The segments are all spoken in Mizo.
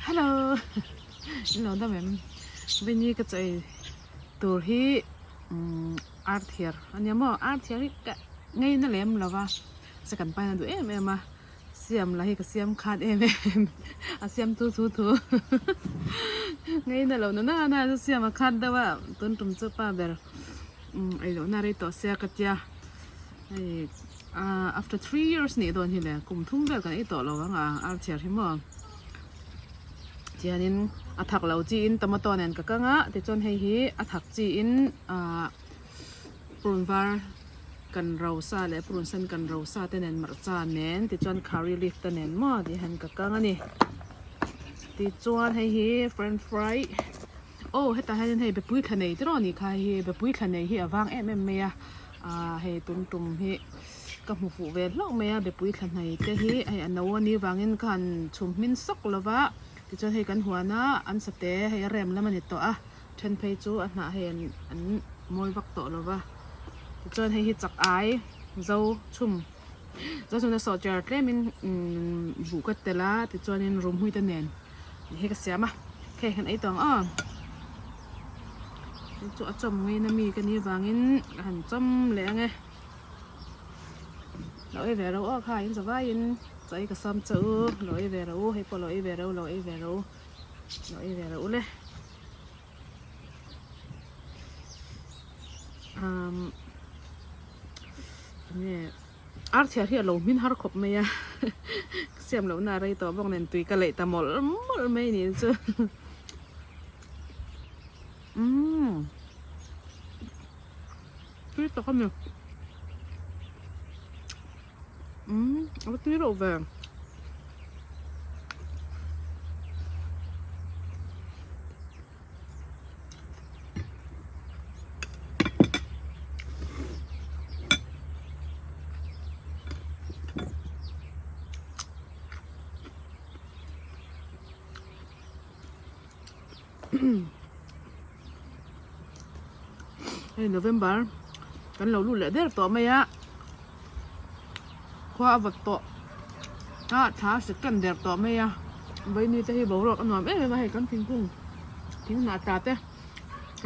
Hello in lo dam em vawini ka chaw ei tur hi umm ar thiar a nia maw ar thiar hi ka ngei na lem lo va se kan paina duh em em a siam lah hi ka siam khat em em a siam thu thu thu ngei na lo na na chu siam a khat deuh a tun tum chu pa ber umm ei loh na rei tawh sia ka tia hei ah after 3 years nih dawn hi le kum thum vel kan ei tawh lo ang a ar chhiar hi maw tihianin a thak lo chi in tomato nen ka kang a tichuan hei hi a thak chi in ah purun var kan ro sa leh purun sen kan ro sa te nen hmarcha nen tichuan curry leaf te nen maw tihian ka kang a ni tichuan hei hi french fry aw hetah hianin hei bepui thla nei te rawh a nih kha hei hi bepui thla nei hi a vang em em mai a ah hei tum tum hi ka hmu fuh ve hlauh mai a bepui thla hnai te hi hei a no a nih vangin ka han chhum hmin sawk lo va tichuan hei kan huan a an sate hei a rem lam a ni tawh a then phei chu a hnah hei an an mawi vak tawh lo va tichuan hei hi chak ai zo chhum zo chhum te sawhchiar tlemin imm buh ka telh a tichuanin rum hui te nen hi ka siam a hei kan ei tawh ang aw chu chu a chawm ngaina mi ka nih avangin ka han chawm leh ang e lo ei ve ro aw kha in zavaiin chaw ei ka sawm che u lo ei ve ro u hei pawh lo ei ve ro lo ei ve ro lo ei ve ro u le umm enge ar chhiar hi a lo hmin har khawp mai a ka siam loh na a rei tawh bawk nen tui ka leih ta mawlh mawlh mai a nih chu umm tui tak a ni umm a va tui reuh ve. Hei November kan lo lut leh der tawh mai a khua a vawt tawh a thla second der tawh mai a vaini te hi boruak a nuam em em a hei kan thingkung thing hnah tla te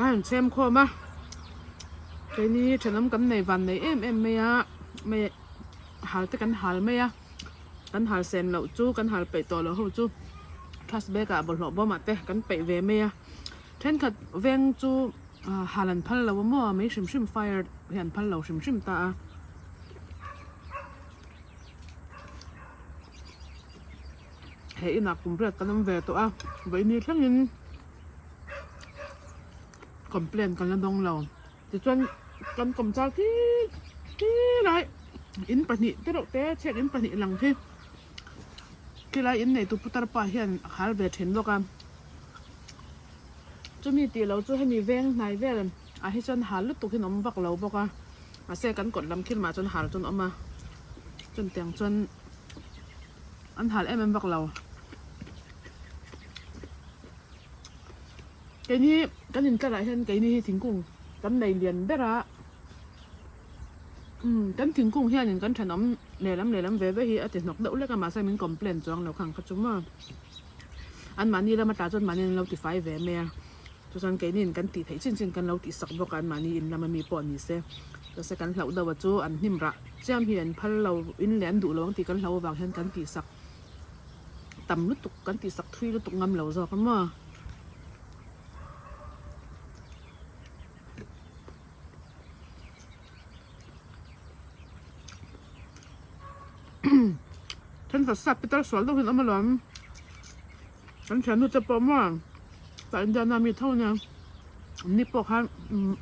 a han chhem khawm a keini thenawm kan nei van nei em em mai a mai hal te kan hal mai a kan hal sen loh chu kan hal peih tawh loh ho chu trash bag ah bawlhhlawh bawm ah te kan peih ve mai a thenkhat veng chu hal an phal lo a maw mei hrim hrim fire hi an phal lo hrim hrim ta a. He inah kum riat kan awm ve tawh a vawiini thlengin complaint kan la dawng lo tichuan kan kawm char khi khi lai in pahnih te reuh te chhiat in pahnih lang khi khilai in neitu putar pa hian a khar ve thin bawk a chumi tih loh chu hemi veng hnai vel ah hi chuan hal lutuk hi an awm vak lo bawk a mahse kan kawt lam khil mah chuan hal chu an awm a chutiang chuan. An hal em em vak lo. Keini kan intlarah hian keini hi thingkung kan nei lian ber a umm kan thingkung hianin kan thenawm lehlam lehlam ve ve hi a ti hnawk deuh lek a mahse min complain chuang lo khang kha chu maw anmahni lama tla chuan mahni an lo ti fai ve mai a chu chuan keiniin kan tih theih chin chin kan lo tih sak bawk a anmahni in lama mi pawh ni se mahse kan hlauh deuh a chu an hnim rah. Chiam hi an phal lo in leh an duh lo ang tih kan hlau avang hian kan tihsak tam lutuk kan tihsak thui lutuk ngam lo zawk a maw. Thenkhat sap pitar sual deuh hian awm alawm kan thiannu te pawh maw tah Indiana mi tho nia an ni pawh khan umm.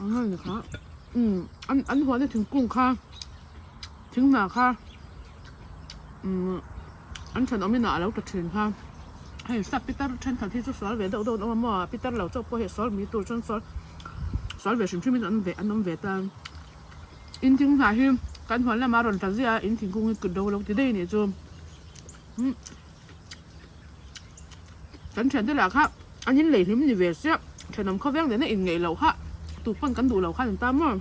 Ang ni kha umm an an huan a thingkung kha thing hnah kha umm an thenawm inah a lo ta thin kha hei sap pitar thenkhat hi chu sual ve deuh deuh an awm a maw pitar lo chauh pawh hi a sual mai tur chuan sual sual ve hrim hrim in an ve an awm ve ta in thing hnah hi kan huan lamah a rawn tla ziah a in thingkung hi kut do lo ti daih a nih chu umm kan thiante lah kha an in lei hlim ni ve sia thenawm khawveng nena in ngeih loh kha tu pawn kan duh loh khan an ta maw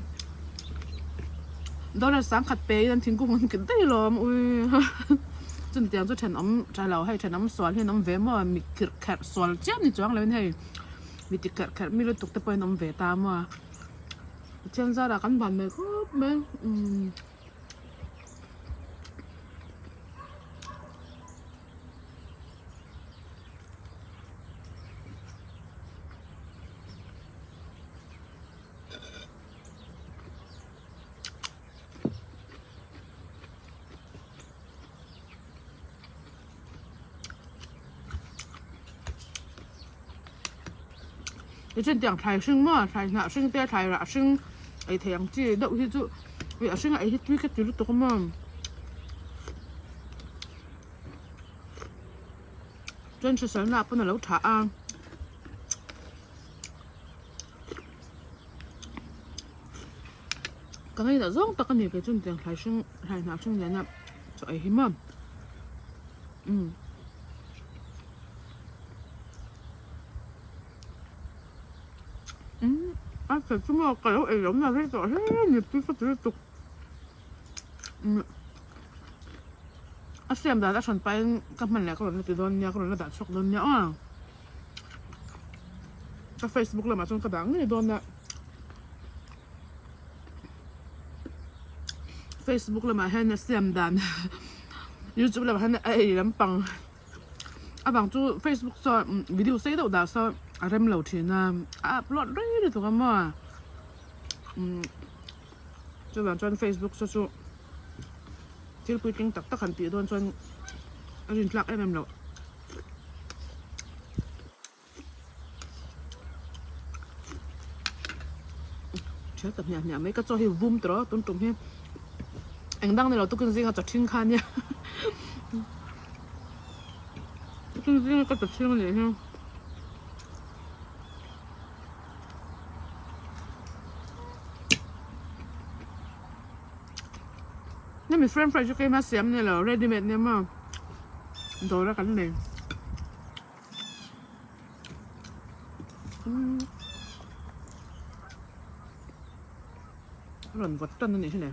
dollar sangkhat pe in an thingkung an kit daih alawm ui. Chutiang chu thenawm tha lo hei thenawm sual hi an awm ve maw mi khirh kherh sual chiam ni chuang lo in hei mi ti kherh kherh mi lutuk te pawh an awm ve ta maw Pathian zarah kan van mai khawp mai umm. Tichuan tiang thlai hring maw thlai hnah hring te thlai rah hring ei thei ang chi deuh hi chu ih a hring a ei hi tui ka ti lutuk a maw chuan hriselna ah pawn a lo tha a. Ka ngaihtuah zawng tak a ni kei chuan tiang thlai hring thlai hnah hring nena chaw ei hi maw umm umm a che chu maw ka lo ei lo na rei tawh hle a ni tui ka ti lutuk umm a siam dan a hran pahin ka hman leh ka rawn la ti dawn nia ka rawn la dah chhuak dawn nia aw. Ka facebook lamah chuan ka dah ngei dawn a facebook lamah hian a siam dan youtube lamah hian a ei lampang avang chu facebook chuan video sei deuh dah sawn a rem lo thin a a upload rei lutuk a maw umm chuvang chuan facebook saw chu thil puitling tak tak han tih dawn chuan a rintlak em em loh. Ṭhial ta hmiah hmiah mai ka chaw hi vum tawh a tun tum hi eng dang ni lo tukin zinga chaw ṭhing kha ania tukin zinga ka chaw ṭhing anih hi. Hemi french fries chu keima siam ni lo ready made nia maw dawr a kan nei a rawn vawt tan anih hi le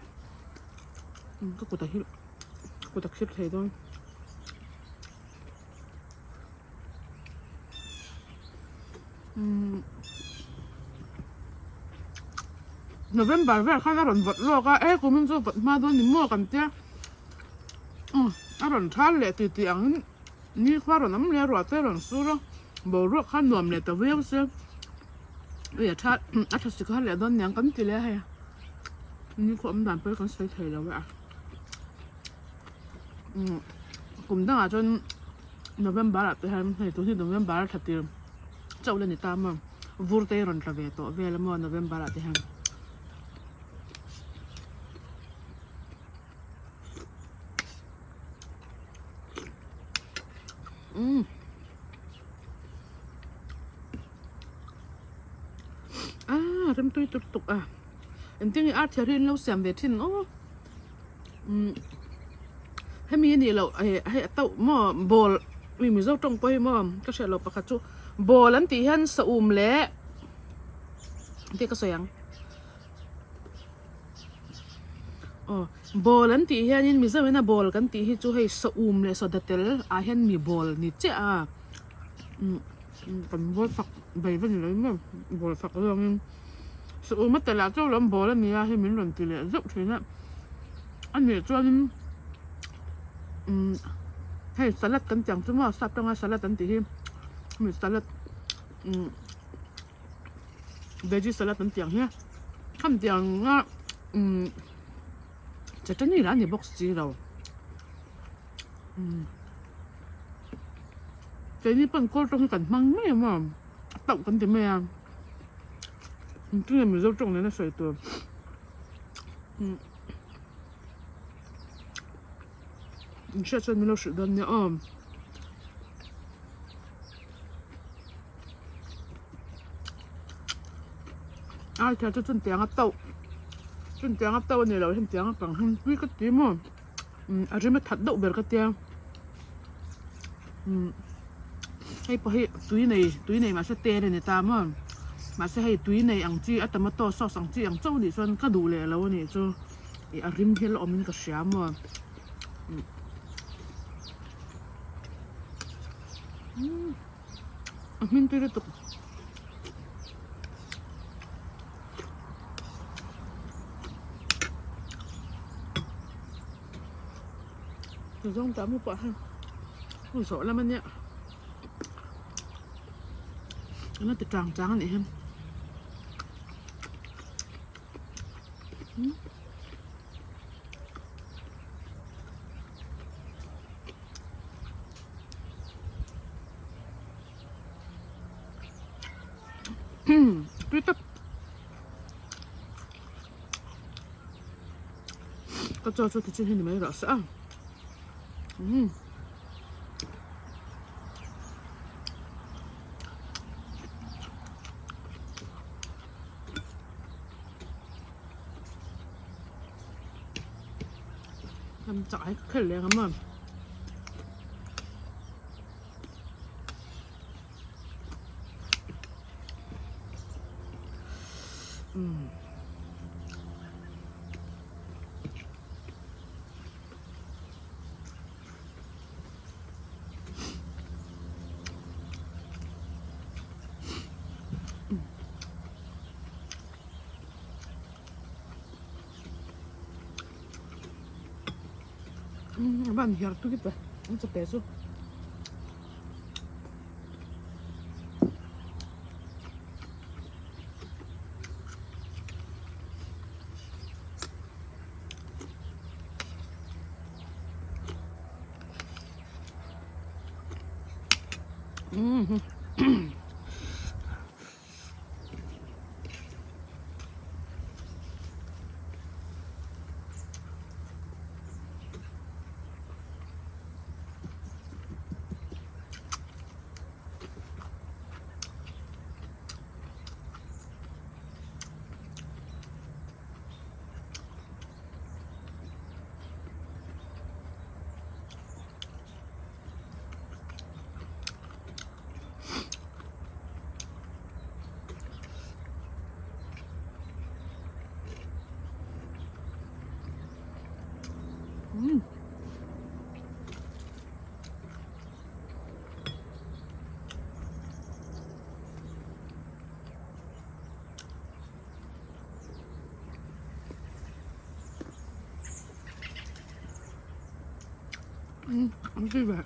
ka kut a hi ka kut a khip thei dawn. November vel khan a rawn vawt lawk a e kumin chu vawt hma dawn ni maw kan tia a rawn thal leh ti tih ang in ni khua rawn awm leh a ruah te a rawn sur a boruak kha nuam leh ta viau se ui a tha a tha si kha leh dawn niang kan ti leh a hei ni khua awm dan pawh hi kan sawi thei lo a kum dangah chuan. November ah te hian hei tun hi November a tha tir chauh la ni ta maw vur te hi rawn tla ve tawh vel a maw November ah te hian. Umm ah remtui tuk tuk a engtin nge ar thiar hi an lo siam ve thin aw. Umm hemi a nih loh eh hei a tauh maw ball mi mizo tawng pawh hi maw ka hriat loh pakhat chu ball an tih hian saum leh engtin ka sawi ang aw ball an tih hianin mizo ina ball kan tih hi chu hei saum leh soda tel ah hian mi ball ni chiah a umm kan bawl fak bai va ni lo in maw ball fak zawngin. Saum a telh ah chauh lam bawl a ni a hei min rawn ti leh zeuh thin a a nih chuanin umm hei salad kan tih ang chu maw sap tanga salad an tih hi hemi salad umm veggie salad an tih ang hi kham tih ang a umm chutney lah a ni bawk si lo umm keini pawn kawl tawng hi kan hmang mai a maw a tauh kan ti mai a. Engtin nge Mizo tawng nena sawi tur umm in hriat chuan min lo hrilh dawn nia aw. Ai thei chu chutiang a tauh chutiang a tauh a ni lo hetiang a kang hi tui ka ti maw umm a rim a that deuh ber ka tia umm hei pawh hi tui nei tui nei mahse tel a ni ta maw mahse hei tui nei ang chi a tomato sauce ang chi ang chauh anih chuan ka duh leh lo anih chu ih a rim hi la awmin ka hria maw. Umm a hmin tui lutuk. Zawng tah mu pah hian zawh lam ania an la ti chang chang anih hi. Tui tak ka chaw chu tichhin hi ni mai rawh se a umm. Lam chak hi ka khel leh ang a maw. Umm. A van hiar tui ta an chape chu. Umm. An ti ve.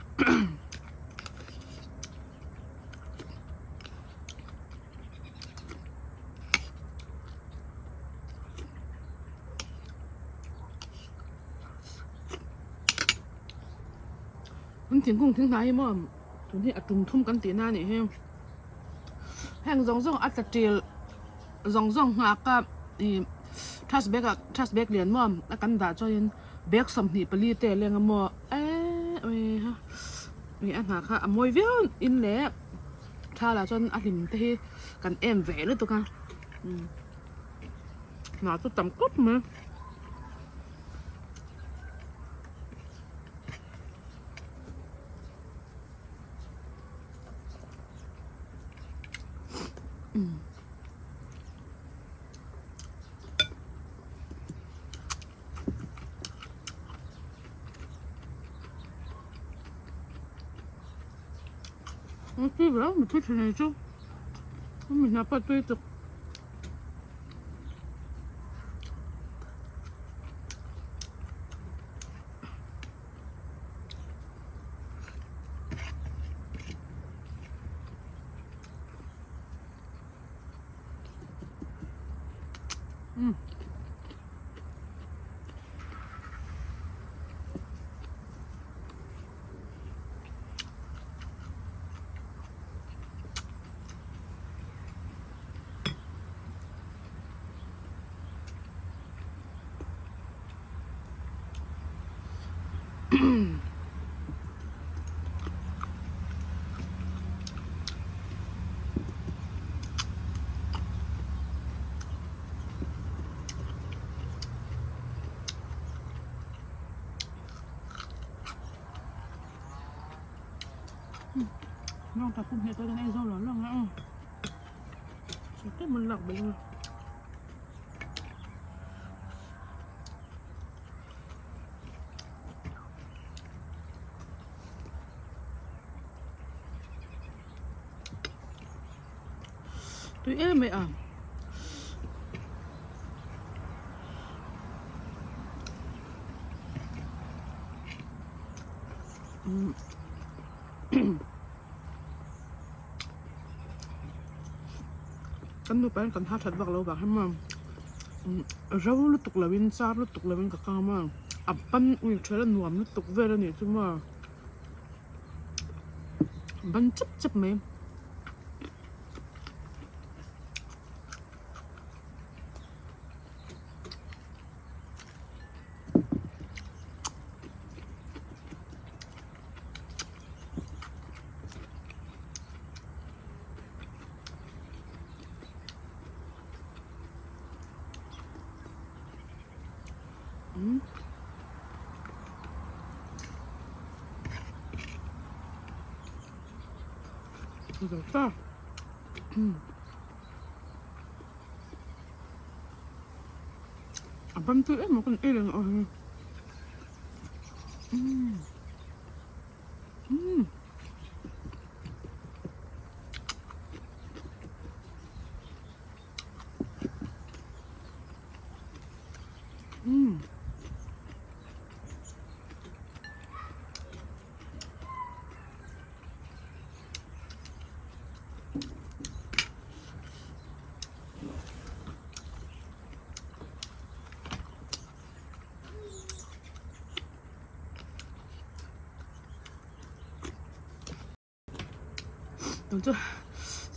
An thingkung thing hnai hi maw tun hi a tum thum kan tih na a nih hi heng zawng zawng a tla til zawng zawng nghak a ih trash bag ah trash bag lian maw a kan dah chuan in. Bag 24 te a leng a maw eee ui ha ih a hna kha a mawi viau in leh thla lah chuan a hlim te hi kan em ve lutuk a umm hnah chu tam khawp mai. Tui ber mi tui thin ei chu mi hna pawh tui tuk. Nong ta pum he to kan ei zo lo lo nga so te mun lak bel nga. Tui em mai a. Kan nupa hian kan ha that vak lo vang hian maw ro lutuk lovin char lutuk lovin ka kang a a ban ui tha la nuam lutuk vel a nih chu maw ban chep chep mai. Zo ta. A ban tui em a kan ei reng a hi. Tun chu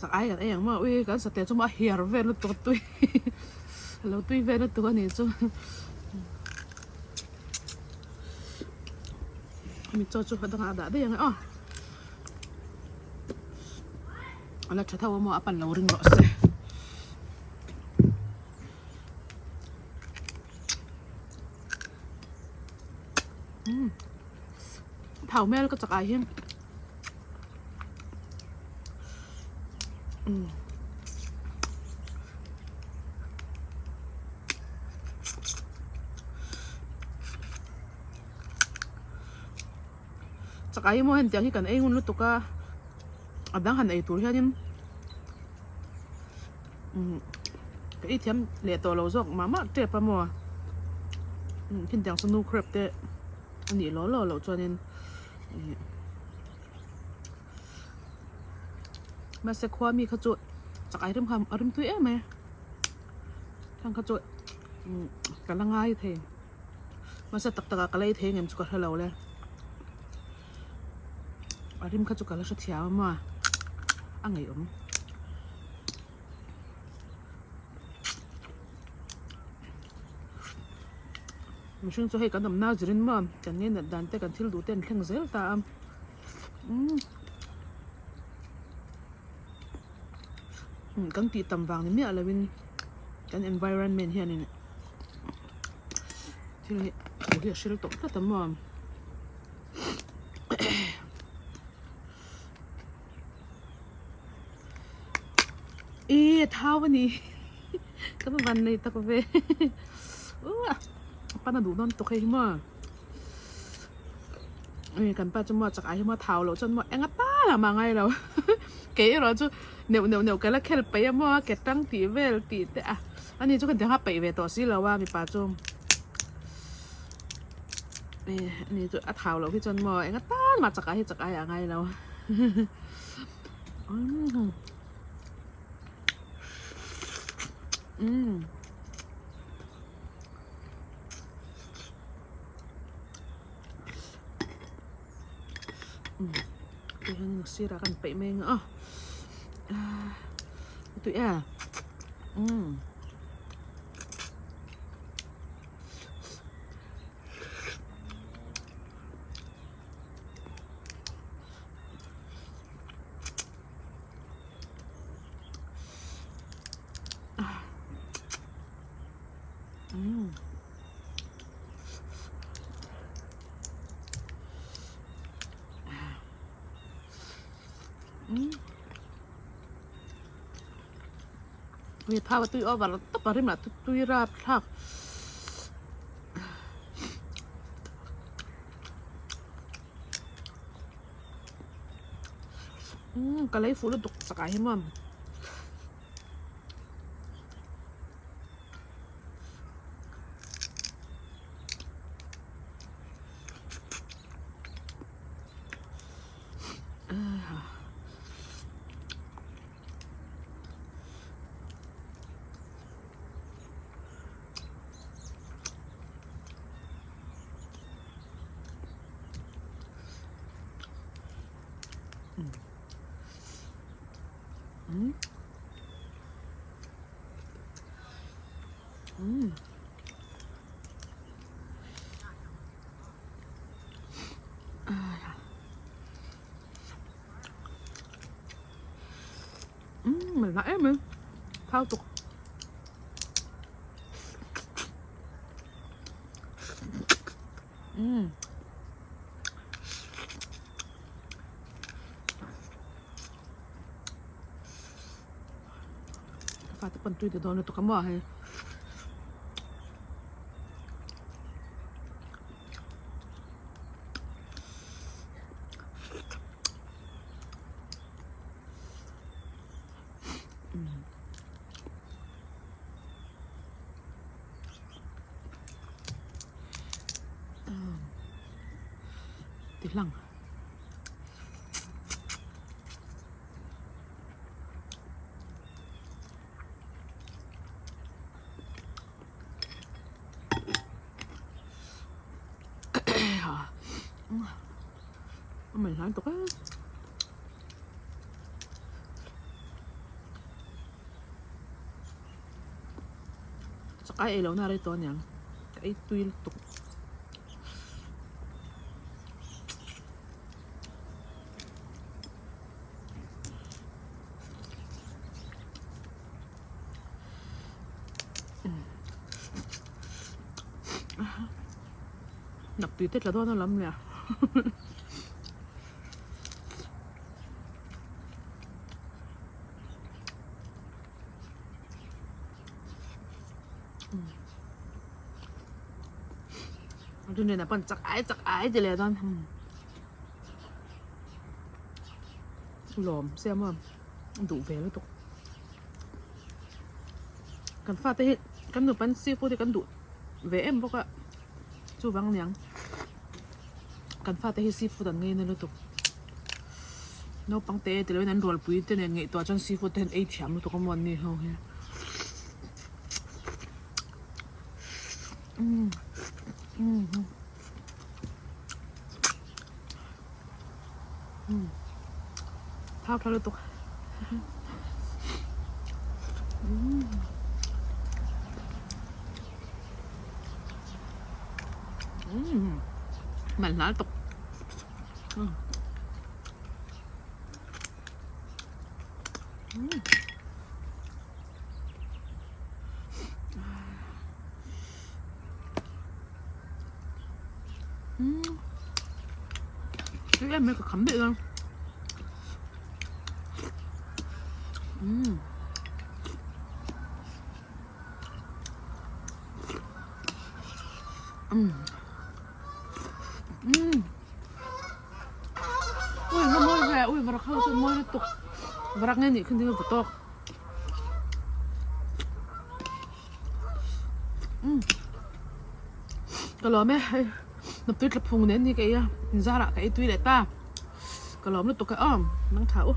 sak ai kan ei ang maw ui kan sateh chu maw a hiar vel lutuk a tui a lo tui vel lutuk a nih chu hemi chaw chu a dangah a dah daih ang e aw a la tha tho a maw a pan lo ring rawh se. Thau hmel ka chak ai hian chak ai maw hetiang hi kan ei ngun lutuk a a dang han ei tur hianin ka ei thiam leh tawh lo zawk mah mah tep a maw hetiang chu nu crab te a nih law law loh chuanin ih mahse khua mi kha chu chak ai rem kha a rim tui em mai khang kha chu ka la ngai thei mahse tak tak ah ka la ei thei ang em chu ka hre lo le a rim kha chu ka la hrethiam a maw a ngaihawm. Mihring chu hei kan awmna zirin maw kan ngei nat dan te kan thil duh te an thleng zel ta a umm kan tih tam vang ni miah lovin kan environment hianin thil hi thu hi a hril tawh tlat a maw. Ih a thau a ni ka va van nei tak ve a pan a duh dawn tawk hei hi maw ih kan pa chu maw chak ah hi maw thau loh chuan maw eng atan ah mah ngai lo kei erawh chu neuh neuh neuh ka la khel peih a maw ke tang tih vel tih te a ani chu khatiang a peih ve tawh si lo a mipa chu ih ani chu a thau loh hi chuan maw eng atan mah chak ah hi chak ai ah ngai lo. Tui hian a sirah kan peih mai ang a tui e Mi phau a tui over tawp a rim ah tui rap thlak. Umm ka lei fuh lutuk chak ah hi maw. Umm man hla em mai thau tuk. Umm. Ka fate pawn tui ti dawn lutuk a maw hei. Ti hlang. A man hlai tawk e. Chakai ei lohna a rei tawh aniang ka ei tui lutuk. Nap tui te tla dawn a lam leh a. Rinrina pawn chak ai chak ai ti leh dawn. Lawm siam a duh ve lutuk. Kan fate hi kan nupa seafood hi kan duh ve em bawk a chuvang aniang kan fate hi seafood an ngaina lutuk. Naupang te ti lovin an rualpui te nen ngaihtuah chuan seafood te hian ei thiam lutuk a maw an ni ho hi. Umm umm. Thau tha lutuk. Man hla lutuk. Tui em mai ka kham daih dawn. Ui nga mawi ve ui varak ho chu mawi lutuk varak nge nih khin ding a va tawk. Ka lawm e hei hnaptui tla phung nen ni ka ei a inzarah ka ei tui leh ta ka lawm lutuk e aw nang tha u.